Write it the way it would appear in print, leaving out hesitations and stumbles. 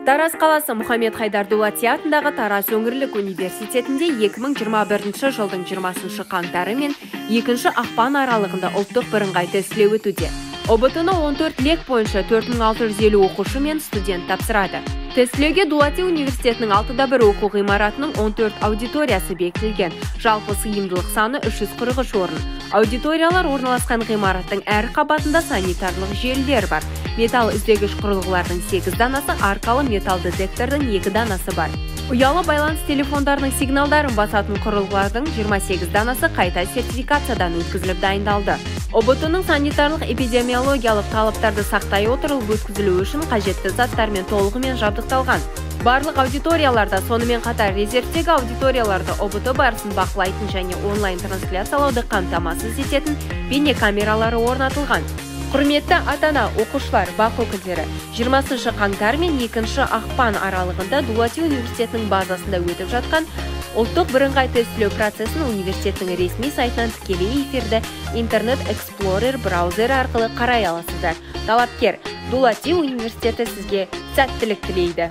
Тараз қаласы Мұхаммед Хайдар Дулати атындағы Тараз өңірлік университетінде 2021 жылдың 20 қаңтары мен 2 ақпан аралығында ұлттық бірыңғай тестілеу өтуде. ҰБТ-ны 14 лек бойынша 4650 оқушы мен студент тапсырады. Тестілеуге Дулати университетінің 6-1 оқу ғимаратының 14 аудиториясы бекітілген. Жалпы сыйымдылық саны 343 орын. Аудиториялар орналасқан ғимараттың әр қабатында санитарлық желілер бар. Металл іздегіш құрылғылардың 8 данасы, арқалы металл детектордың 2 данасы бар. Ұялы байланыс телефондарының сигналдарын басатын құрылғылардың 28 данасы қайта сертификациядан өткізіліп дайындалды. ҰБТ-ның санитарлық эпидемиологиялық талаптарды сақтай отырып өткізілуі үшін қажетті заттармен толығымен жабдықталған. Барлық аудиторияларда, сонымен қатар резервтегі аудиторияларда ҰБТ барысын бақылайтын және онлайн трансляциялауды қамтамасыз ететін бейнекамералары орнатылған. Құрметті ата-ана, оқушылар, бақ өкілдері, 20 қаңтар мен 2 ақпан аралығында Дулати университетінің базасында өтіп жатқан ұлттық бірыңғай тестілеу процесін университеттің ресми сайтынан тікелей эфирді Internet Explorer браузері арқылы қарай аласыздар. Талапкер Дулати университеті сізге сәттілік тілейді.